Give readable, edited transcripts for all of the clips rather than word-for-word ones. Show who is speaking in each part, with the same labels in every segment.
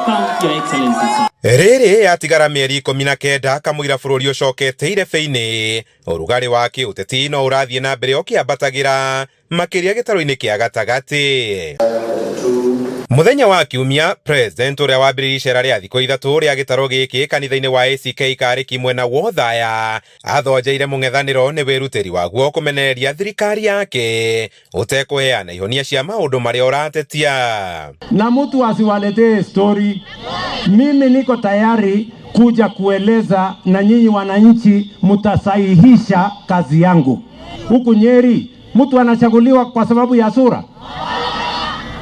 Speaker 1: Welcome, Your Excellency, sir.
Speaker 2: Rĩrĩ yatigara mĩeri 19 kamũira bũrũri ũcokete irebe-inĩ, ũrugarĩ wa kĩũteti no ũrathiĩ na mbere ũkĩambatagĩra makĩria gĩtarũ-inĩ kĩa gatagatĩ. Mũthenya wa Kiumia, President ũrĩa wambĩrĩirie icera rĩa thikũ 3 rĩa gĩtarũ gĩkĩ kanitha-inĩ wa ACK Karĩki mwena wa Othaya, athonjeire mũng'ethanĩro nĩ wĩrutĩri waguo kũmenereria thirikari yake ũtekũheana ihonia cia maũndũ marĩa ũratetia.
Speaker 3: Na mtu asiwaletee story. Mimi niko tayari kuja kueleza na nyinyi wananchi mtasahihisha kazi yangu. Huku Nyeri mtu anachaguliwa kwa sababu ya sura,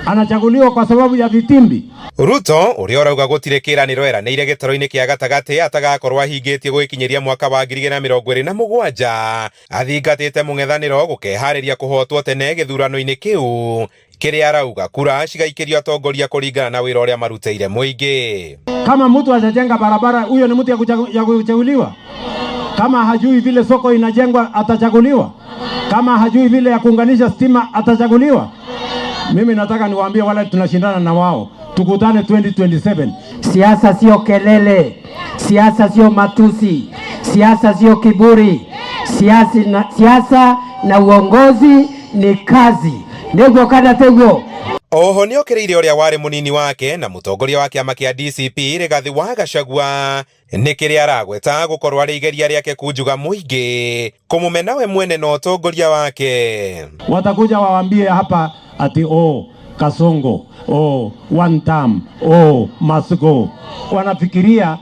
Speaker 3: anachaguliwa kwa sababu ya vitimbi.
Speaker 2: Ruto ũrĩa ũrauga gũtirĩ kĩĩranĩro eranĩire gĩtarũ-inĩ kĩa gatagatĩ atagakorwo ahingĩtie gũgĩkinyĩria mwaka wa 2027 athingatĩte mũng'ethanĩro gũkeharĩria kũhotwo tene gĩthurano-inĩ kĩu kĩrĩa arauga kura cigaikĩrio atongoria kũringana na wĩra ũrĩa marutĩire mũingĩ.
Speaker 3: Kama mtu hajajenga barabara, huyo ni mtu ya kuchaguliwa? Kama hajui vile soko inajengwa, atachaguliwa? Kama hajui vile ya kuunganisha stima, atachaguliwa? Mimi nataka niwaambie wale tunashindana na wao, tukutane 2027.
Speaker 4: Siasa sio kelele, siasa sio matusi, siasa sio kiburi, siasa na uongozi ni kazi. Nĩguo kana tiguo?
Speaker 2: Oho nĩokĩrĩire ũrĩa warĩ mũnini wake na mũtongoria wa kĩama kĩa DCP Rigathĩ wa Gachagua nĩ kĩrĩa aragweta gũkorwo arĩ igeria rĩake kunjuga mũingĩ kũmũmena we mwene na ũtongoria wake.
Speaker 3: Watakuja wawaambie hapa ati oh, Kasongo, oh, one term, oh, must go. Wanafikiria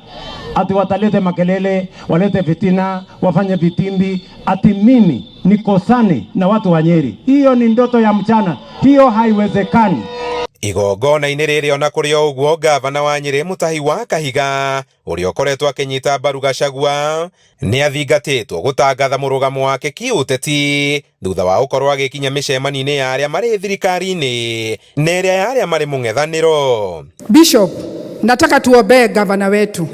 Speaker 3: ati watalete makelele, walete fitina, wafanye vitimbi, ati mimi nikosane na watu wa Nyeri. Hiyo ni ndoto ya mchana, hiyo haiwezekani.
Speaker 2: Igongona-inĩ rĩrĩ ona kũrĩ o ũguo, gavana wa Nyĩrĩ Mutahi wa Kahiga ũrĩa ũkoretwo akĩnyita mbaru Gachagua nĩ athingatĩtwo gũtangatha mũrũgamo wake kĩũteti thutha wa gũkorwo agĩkinya mĩcemanio-inĩ ya arĩa marĩ thirikari-inĩ na ĩrĩa ya arĩa marĩ mũng'ethanĩro.
Speaker 5: Bishop, nataka tuombee gavana wetu,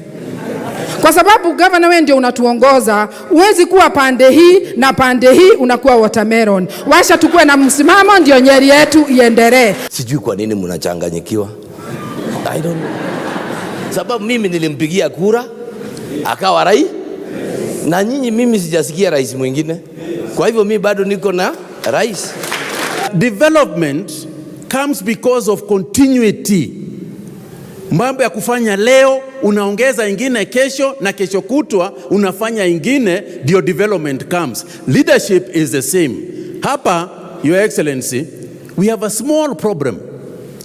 Speaker 5: kwa sababu gavana wewe ndio unatuongoza. Huwezi kuwa pande hii na pande hii unakuwa watermelon. Washa tukue na msimamo ndio Nyeri yetu iendelee.
Speaker 6: Sijui kwa nini mnachanganyikiwa. I don't know. Sababu mimi nilimpigia kura akawa rais, na nyinyi mimi sijasikia rais mwingine. Kwa hivyo mimi bado niko na rais.
Speaker 7: Development comes because of continuity. Mambo ya kufanya leo unaongeza ingine kesho na kesho kutwa unafanya ingine, ndio development comes. Leadership is the same. Hapa, Your Excellency, we have a small problem.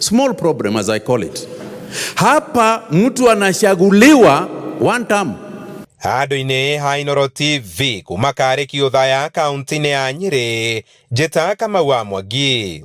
Speaker 7: Small problem as I call it. Hapa mtu anachaguliwa one term.
Speaker 2: Handũ-inĩ ha Inooro TV kuma Karĩki Othaya kaunti-inĩ ya Nyĩrĩ, njĩta Kamau wa Mwangi.